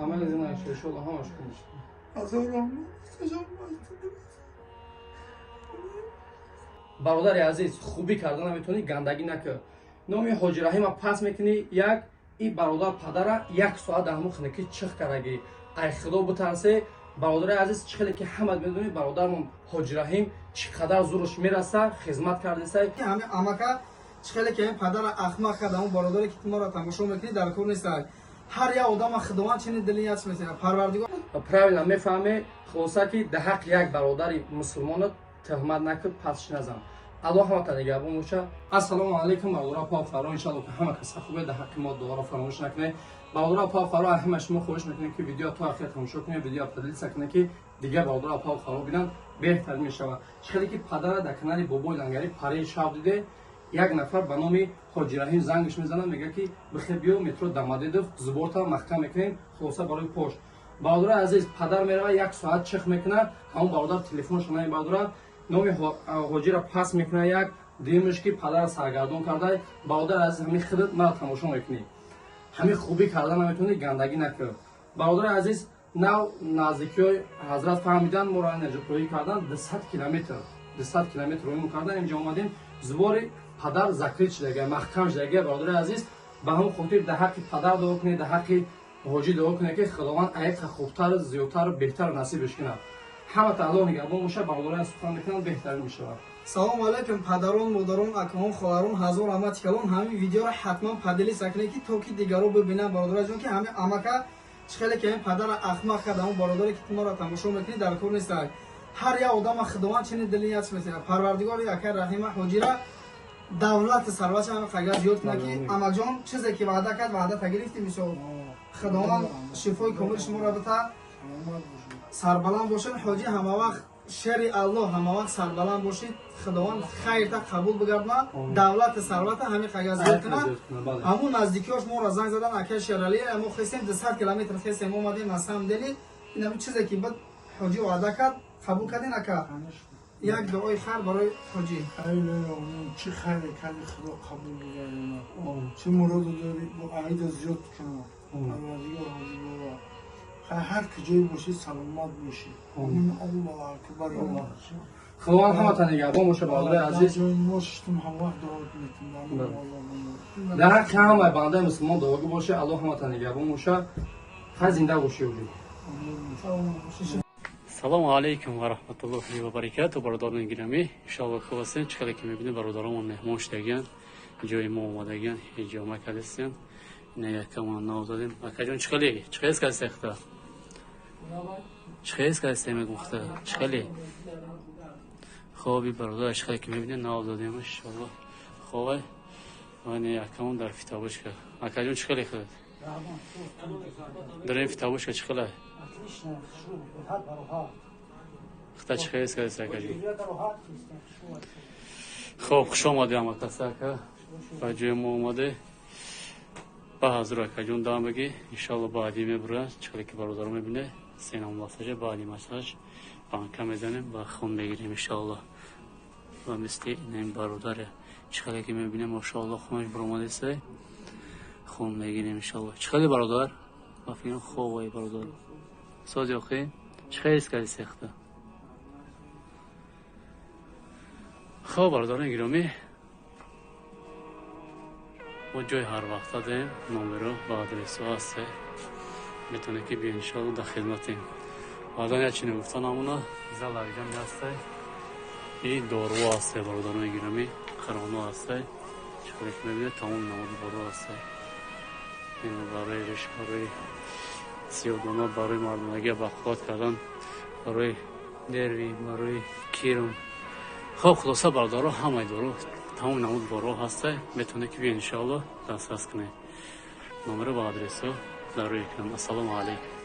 Амали зина иншоалло ҳамаш хуб мешавад. Ҳазор раҳмат. Бародари азиз, хубӣ карда наметавонӣ, гандагӣ накар. Номи Ҳоҷи Раҳима пас мекунӣ, як и бародар падара як соат дар ҳамун хинакӣ чих кардагӣ. Ай худо битарсе. Бародари азиз, чӣ хеле ки ҳамат медонӣ, бародармон Ҳоҷи Раҳим чӣ қадар зурш мераса, хизмат кардесай. Ҳами амака чӣ хеле ки ҳами падара ахмақ кард, ҳамун бародаре ки ту моро тамошо мекунӣ, дар кор нестай. Ҳар як одама Худованд чини дили ят метиҳад. Парвардигор правильно мефаҳме. Хулоса ки дар ҳаққи як бародари мусулмонат тӯҳмат накун, пасш назан. Аллоҳ ҳамата нигаҳбон боша. Ассалому алайкум, бародаро, апа, фаро. Иншалло ки ҳама каса хубе. Дар ҳаққи мо дуоро фаромӯш накунед. Бародаро, апа, фаро, ҳама шумо хоҳиш мекунем, ки видео то ахир тамошо кунед, видео поделиться кунед, ки дигар бародаро, апа, фаро бинанд, беҳтар мешавад. Чӣ хеле ки падара дар канали Бобои Лангарӣ параи шаб диде, як нафар ба номи Ҳоҷи Раҳим зангш мезанад, мегӯяд, ки бихе биё метро Домодедово, сбор та маҳкам мекунем. Хулоса барои пошт. Бародари азиз, падар меравад, як соат чих мекунад, ҳамон бародар телефоншо намебардорад, номи ҳоҷиро пас мекунад. Як дуюмш ки падара саргардон карда. Бародари азиз, ҳамин худат мара тамошо мекунӣ, ҳамин хубӣ карда наметавонӣ, гандагӣ накар. Бародари азиз, нав наздикиҳои ҳазрат фаҳмидан, моро наҷотроӣ кардан, 200 километр, 200 километр роҳимон кардан, инҷа омадем. Сбор и падар закрыт шудага, маҳкам шудага. Бародари азиз, ба ҳамон хотир дар ҳаққи падар дуо кунед, дар ҳаққи ҳоҷӣ дуо кунед, ки Худованд аиқа хубтар, зиёдтару беҳтар насибаш кунад. Ҳамата Аллоҳ нигаҳбон боша. Бародароя сухан мекунанд, беҳтарин мешавад. Салому алайкум, падарон, модарон, акаҳон, хоҳарон, ҳазор раҳмати калон. Ҳамин видеоро ҳатман поделиться кунед, ки то ки дигаро бибинанд. Бародараҷон, ки ҳамин амака чӣ хеле ки ҳамин падара ахмақ кард, ҳамун бародаре ки ту моро тамошо мекунӣ, дар кор нестай. Ҳар як одама Худованд чини дили ят метиҳад. Парвардигори акай Раҳима ҳоҷира давлати сарватша ҳами қагар зиёд кунад, ки амакҷон чизе ки ваъда кард, ваъдата гирифти. Мисол, Худованд шифои комили шуморо бита, сарбаланд бошед. Ҳоҷӣ, ҳамавақт шери Аллоҳ, ҳамавақт сарбаланд бошед. Худованд хайрта қабул бигардона, давлати сарвата ҳами қагар зиёд кунад. Ҳамун наздикиҳош моро занг задан, акай Шерали, мо хестем, 200 километр хестем, омадем. На самом деле ин чизе ки бад ҳоҷӣ ваъда кард, қабул кардин. Ака, як дуои хайр барои ҳоҷӣ. Чӣ хайре карди, Худо қабул бигардонад. Чӣ муроду дорӣ, бо аида зиёд кунад Парвардигор. Ҳоҷӣ бобо, ҳар куҷое бошӣ, саломат бошӣ. Аллоҳу акбар. Худованд ҳаматон нигаҳбон боша, бародари азиз. Мо шиштум, ҳамвақт дуо мекунем. Дар ҳаққи ҳамаи бандаи мусулмон дуогӯ боша. Аллоҳ ҳаматон нигаҳбон боша. Хай, зинда бошӣ, ҳоҷӣ. Салому алайкум ва раҳматуллоҳи ва баракату, бародарони гиромӣ, иншоалло хуб ҳастем. Чӣ хеле ки мебинед, бародаромон меҳмон шудагиянд, ҷои мо омадагиянд, ҳиҷома кардастиянд. Ина якамон нав додем. Акаҷон, чӣ хеле, чӣ хел кардастия худа, чӣ хел кардастия, мегум худа, чӣ хеле хоби бародар, чӣ хеле ки мебинед, нав додем, иншоалло хобай. Ване якамон дар фитобушка. Акаҷон, чӣ хеле худат дарем фитобушка, чӣ хеле хта, чӣ хел кардастия, акаҷон? Хоб, хуш омадӣ, амакаса, ака, ба ҷои мо омаде. Ба ҳазур, акаҷон, дам бигӣ, иншоалло баъдӣ мебурад. Чӣ хеле ки бародаро мебине, сенам массажа, баъди массаж банка мезанем ва хун мегирем, иншоалло. Ва мисли ин бародаре, чӣ хеле ки мебинем, машоалло, хунаш буромадеста, хун мегирем, иншоалло. Чӣ хеле, бародар, ба фикрам хобай, бародар, сози охи, чӣ хел кади сехта? Хоб, бародарони гиромӣ, мо ҷои ҳарвақта дорем, номеро ва адресҳо ҳасте, метавонед ки биё, иншоалло дар хидматем. Баъдан як чине гуфта намуна, зал арҷами ҳасте, и доруо ҳасте, бародарони гиромӣ, қироно ҳасте. Чӣ хеле ки мебинед, тамоми намуди дору ҳасте, барои риш, барои сиёдона, барои мардонагия бақувват кардан, барои нерви, барои кирм. Хоб, хулоса, бародаро, ҳамаи дору, тамоми намуди доруҳо ҳаста, метавонед ки биё, иншоалло, дастрас кунед. Номеро ва адресҳо дар рӯи экран. Ассалому алайкум.